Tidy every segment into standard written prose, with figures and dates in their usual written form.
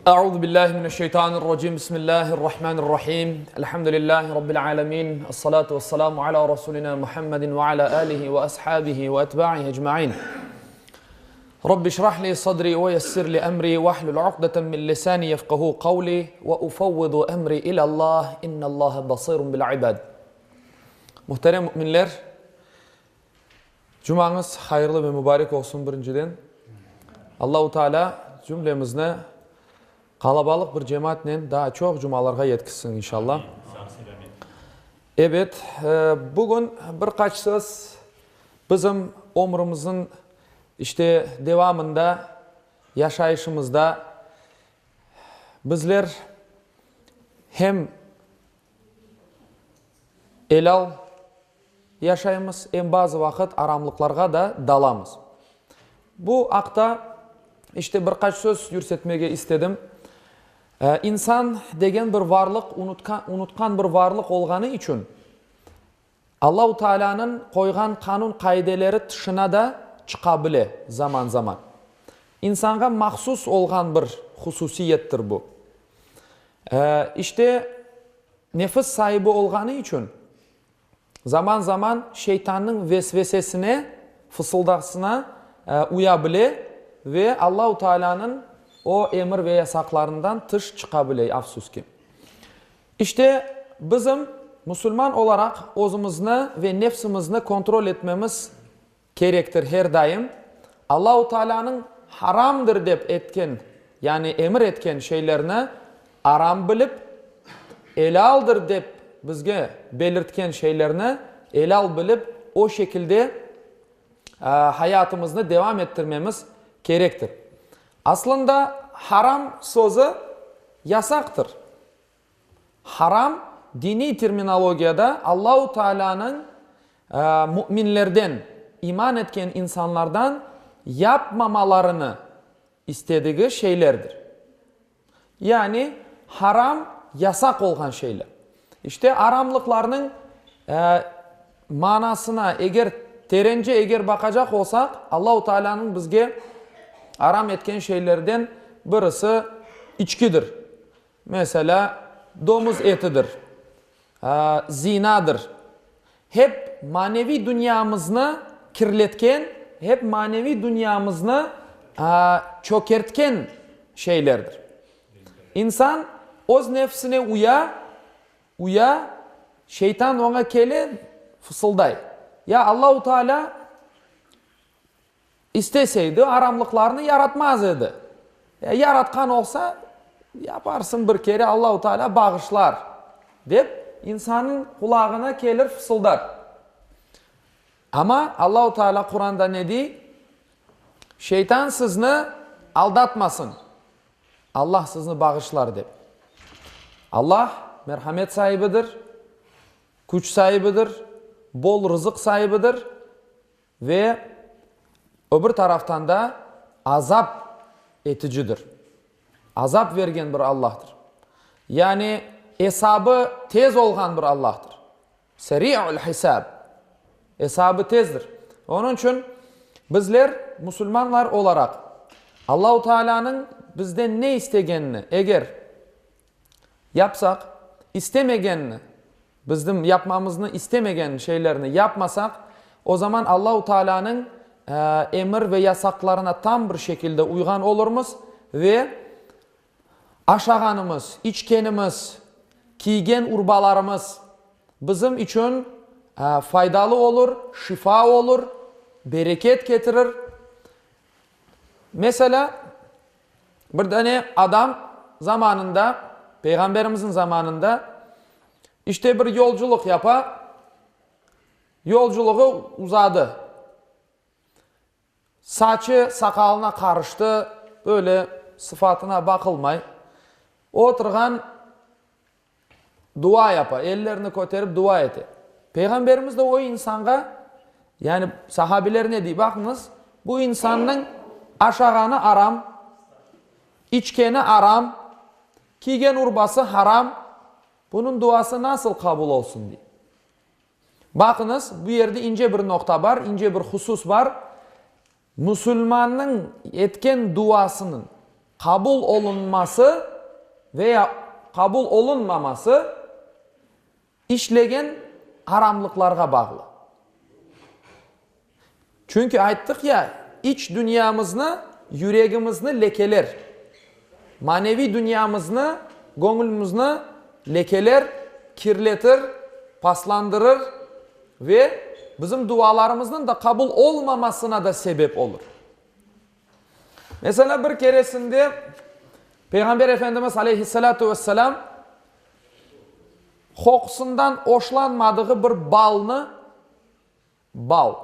Euzu billahi mineşşeytanirracim. Bismillahirrahmanirrahim. Elhamdülillahi rabbil alamin. Essalatu vesselamu ala rasulina Muhammedin ve ala alihi ve ashabihi ve etba'ihi ecmaîn. Rabbi şrah li sadri ve yessir li emri vahlul uqdeten min lisani yefqahu kavli ve ufevvidu emri ilallah. İnnallaha basirun bil ibad. Muhterem müminler, Cumañız hayırlı ve mübarek olsun birinciden. Allahu Teala cümlemizni qalabalıq bir cemaatnen daa çoq cumalarğa yetkizsin inşallah. Ebet, bugün bir qaç söz bizim ömrümizniñ işte devamında, yaşayışımızda bizler hem elâl yaşaymız, em bazı vaqıt aramlıqlarğa da dalamız. Bu aqta işte bir qaç söz yürsetmege istedim. İnsan degen bir varlıq unutqan bir varlıq olğanı içün Allahu Taalânıñ qoyğan qanun-qaideleri tışına da çıqa bile zaman-zaman. İnsanğa mahsus olğan bir hususiyettir bu. İşte, nefis saibi olğanı içün Zaman-zaman şeytannıñ vesvesesine, fısıldasına uya bile ve Allahu Taalânıñ o emir ve yasaqlarından tış çıqa bile, afsus ki. İşte, bizim, musulman olaraq, özümizni ve nefsimizni kontrol etmemiz Kerektir her daim Allahu Taalânıñ haramdır dep etken, yani emir etken şeylerni aram bilip, elâldır dep bizge belirtken şeylerni elâl bilip, o şekilde hayatımıznı devam ettirmemiz kerektir. Aslında haram sözü yasaqtır. Haram, diniy terminologiyada Allahu Taalânıñ müminlerden, iman etken insanlardan yapmamalarını istedigi şeylerdir. Yani, haram, yasaq olğan şeyler. İşte, aramlıqlarnıñ manasına eger terence eger baqacaq olsaq, Allahu Taalânıñ bizge aram etken şeylerden birisi içkidir. Meselâ, domuz etidir, zinadır. Hep maneviy dünyamıznı kirletken, hep maneviy dünyamıznı çökertken şeylerdir. İnsan öz nefsine uya, uya, şeytan oña kele, fısılday, Ya Allahu Teala İsteseydi, aramlıqlarnı yaratmaz edi. Yaratqan olsa, yaparsıñ bir kere, Allahu Teala bağışlar, dep, insannıñ qulağına kelir, fısıldar. Amma Allahu Teala Quranda ne dey? Şeytan sizni aldatmasın, Allah sizni bağışlar, dep. Allah merhamet saibidir, küç saibidir, bol rızıq saibidir. Ve öbür taraftan da azap eticidir. Azap vergen bir Allahtır. Yani esabı tez olğan bir Allahtır. Seri'ul hisab. Esabı tezdir. Onıñ içün bizler musulmanlar olaraq Allahu Taalânıñ bizden ne istegenini eger yapsaq, istemegenini Bizim yapmamıznı istemegen şeylerni yapmasaq, o zaman Allahu Taalânıñ emir ve yasaqlarına tam bir şekilde uyğan olurmız ve aşağanımız, içkenimiz, kiygen urbalarımız bizim içün faydalı olur, şifa olur, bereket ketirir. Meselâ, Bir dane adam zamanında, Peyğamberimizniñ zamanında, işte bir yolculıq yapa, yolculığı uzadı. Saçı saqalına qarıştı, böyle sıfatına baqılmay. Oturğan Dua yapa, ellerini köterip dua ete. Peyğamberimiz de o insanğa, yani sahabiler ne dey, baqıñız, bu insannıñ aşağanı aram, içkeni aram, kiygen urbası haram, bunıñ duası nasıl qabul olsun, dey. Baqıñız, bu yerde ince bir noqta bar, ince bir husus bar. Musulmannıñ etken duasınıñ. qabul olunması ve ya qabul olunmaması işlegen aramlıqlarğa bağlı. Çünki ayttıq ya, iç dünyamıznı, yüregimizni lekeler, maneviy dünyamıznı, göñlümizni lekeler kirletir, paslandırır ve bizim dualarımıznıñ da qabul olmamasına da sebep olur. Meselâ, bir keresinde Peyğamber Efendimiz aleyhissalâtu vesselâm qoqusından oşlanmadığı bir balnı, bal,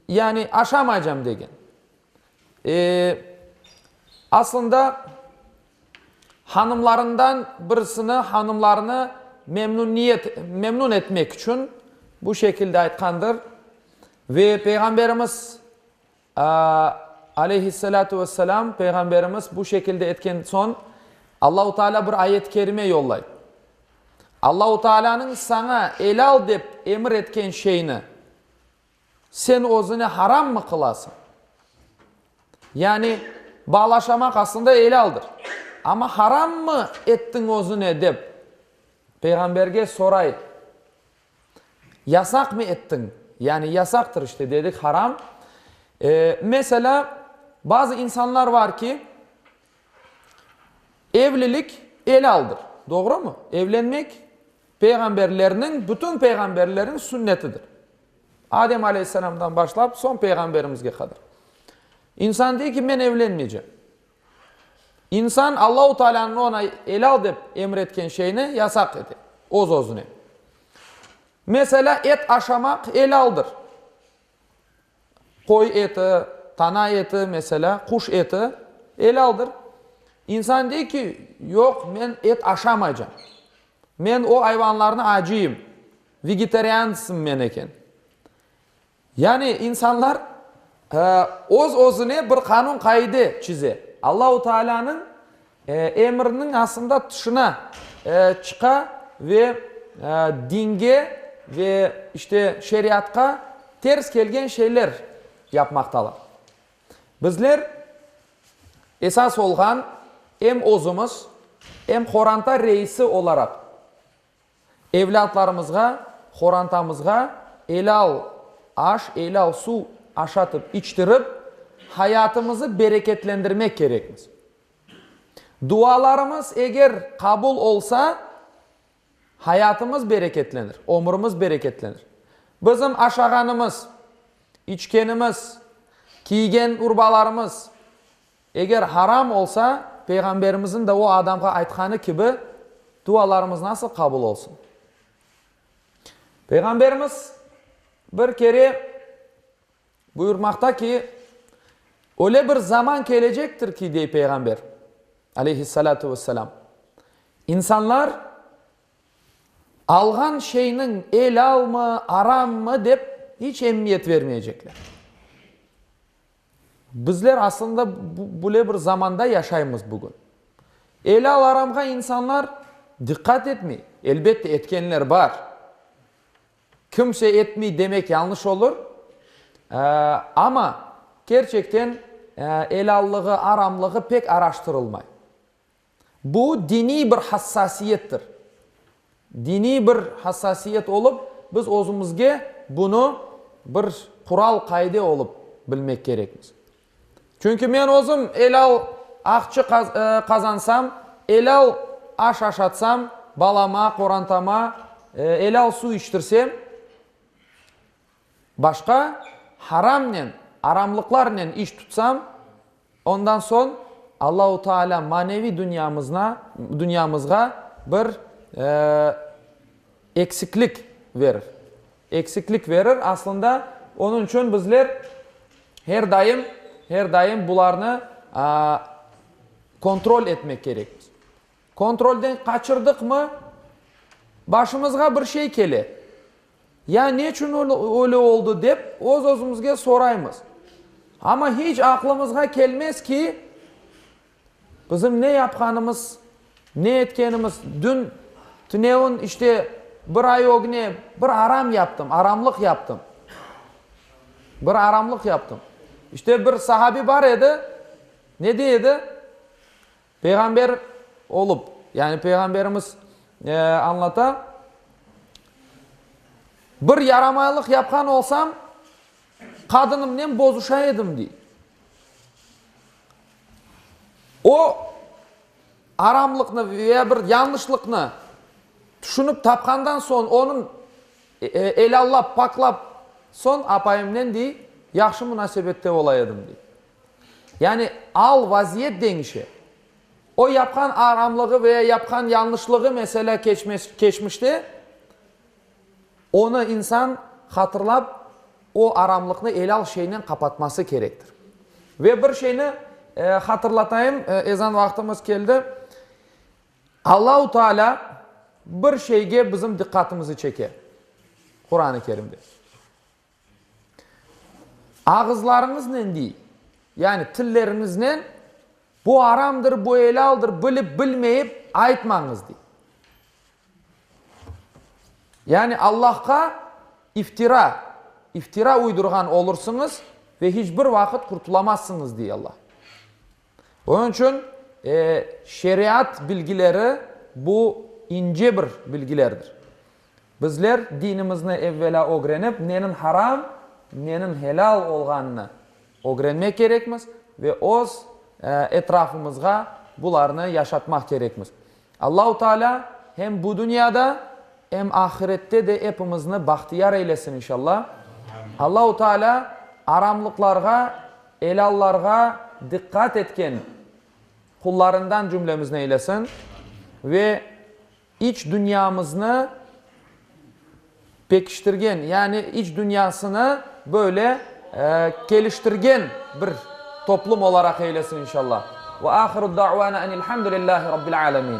yani aşamaycam degen. E, aslında, hanımlarından birisini, hanımlarını memnuniyet, memnun etmek içün bu şekilde aytqandır. Ve Peyğamberimiz, aleyhissalâtu vesselâm, Peyğamberimiz bu şekilde etken soñ, Allahu Teala bir ayet-i kerime yollay. Allahu Tealânıñ saña elâl dep emir etken şeyni sen özüne harammı qılasıñ? Yani bal aşamaq aslında elâldır. Amma harammı ettiñ özüne dep Peyğamberge soray. Yasaqmı ettiñ? Yani yasaqtır işte dedik, haram. Meselâ, bazı insanlar var ki, evlilik elâldır, doğrumı? Evlenmek peyğamberlerniñ, bütün peyğamberlerniñ sünnetidir. Adem aleyhisselamdan başlap soñ peyğamberimizge qadar. İnsan dey ki, men evlenmeycem. İnsan Allahu Tealânıñ oña elâl dep emir etken şeyni yasaq ete öz-özüne. Meselâ, et aşamaq elâldır. Qoy eti, tana eti, meselâ, quş eti elâldır. İnsan dey ki, yoq, men et aşamaycam. Men o ayvanlarnı acıyım, vegetariansım men eken. Yani insanlar öz-özüne bir qanun-qaide çize. Allahu Taalânıñ emriniñ aslında tışına çıqa ve dinge ve işte şeriatqa ters kelgen şeyler yapmaqtalar. Bizler esas olğan em özümiz, em qoranta reisi olaraq Evlâtlarımızğa, qorantamızğa elâl aş, elâl suv aşatıp içtirip, hayatımızı bereketlendirmek kerekmiz. Dualarımız eger qabul olsa, hayatımız bereketlenir, ömrümiz bereketlenir. Bizim aşağanımız, içkenimiz, kiygen urbalarımız, Eger haram olsa, Peyğamberimizniñ de o adamğa aytqanı kibi, dualarımız nasıl qabul olsun? Peyğamberimiz bir kere buyurmaqta ki, öyle bir zaman kelecektir ki, dey Peyğamber, aleyhissalâtu vesselâm, insanlar alğan şeyniñ elâlmı, arammı dep hiç emiyet vermeycekler. Bizler aslında böyle bir zamanda yaşaymız bugün. Elâl-aramğa insanlar diqqat etmey. Elbette, etkenler bar. Kimse etmey demek yañlış olur. Amma kerçekten elâllığı, aramlığı pek araştırılmay. Bu diniy bir hassasiyettir. Diniy bir hassasiyet olıp, biz özümizge bunı bir qural-qaide olıp bilmek kerekmiz. Çünki men özüm elâl aqçı qazansam, elâl aş aşatsam, balama, qorantama elâl suv içtirsem, başqa haramnen, aramlıqlarnen iş tutsam, Ondan soñ Allahu Teala maneviy dünyamızna, dünyamızğa bir eksiklik verir. Eksiklik verir. Aslında, onıñ içün bizler her daim, her daim bularnı kontrol etmek kerekmiz. Kontrolden qaçırdıqmı, başımızğa bir şey kele. Ya neçün öyle oldı dep öz-özümizge soraymız. Amma hiç aqlımızğa kelmez ki, bizim ne yapqanımız, ne etkenimiz, dün, tünevin, işte, bir ay ögüne bir aram yaptım, aramlıq yaptım. Bir aramlıq yaptım. İşte bir sahabi bar edi. Ne dey edi? Peyğamber olıp, yani Peyğamberimiz añlata, Bir yaramaylıq yapqan olsam, qadınımnen bozuşa edim, dey. O aramlıqnı veya bir yañlışlıqnı tüşünip tapqandan soñ, onıñ elâllap, paklap soñ, apayımnen, dey, yahşı munasebette ola edim, dey. Yani al, vaziyet deñişe. O yapqan aramlığı veya yapqan yañlışlığı, meselâ, keçmişte, onı insan hatırlap, o aramlıqnı elâl şeynen qapatması kerektir. Ve bir şeyni hatırlatayım, ezan vaqtımız keldi. Allahu Teala bir şeyge bizim diqqatımızı çeke Quran-ı Kerimde. Ağızlarıñıznen dey, yani tilleriñiznen bu aramdır, bu elâldır bilip, bilmeyip aytmañız dey. Yani Allahqa iftira, iftira uydurğan olursıñız ve hiç bir vaqıt qurtulamazsıñız, dey Allah. Onıñ içün şeriat bilgileri bu ince bir bilgilerdir. Bizler dinimizni evvelâ ögrenip, neniñ haram, neniñ helâl olğanını ögrenmek kerekmiz ve öz etrafımızğa bularnı yaşatmaq kerekmiz. Allahu Teala hem bu dünyada, em ahirette de epimizni bahtiyar eylesin inşallah. Allahu Teala aramlıqlarğa, elâllarğa diqqat etken qullarından cümlemizni eylesin ve iç dünyamıznı pekiştirgen, yani iç dünyasını böyle keliştirgen bir toplum olaraq eylesin inşallah. Ve ahiru da'vana enilhamdülillahi rabbil alemin.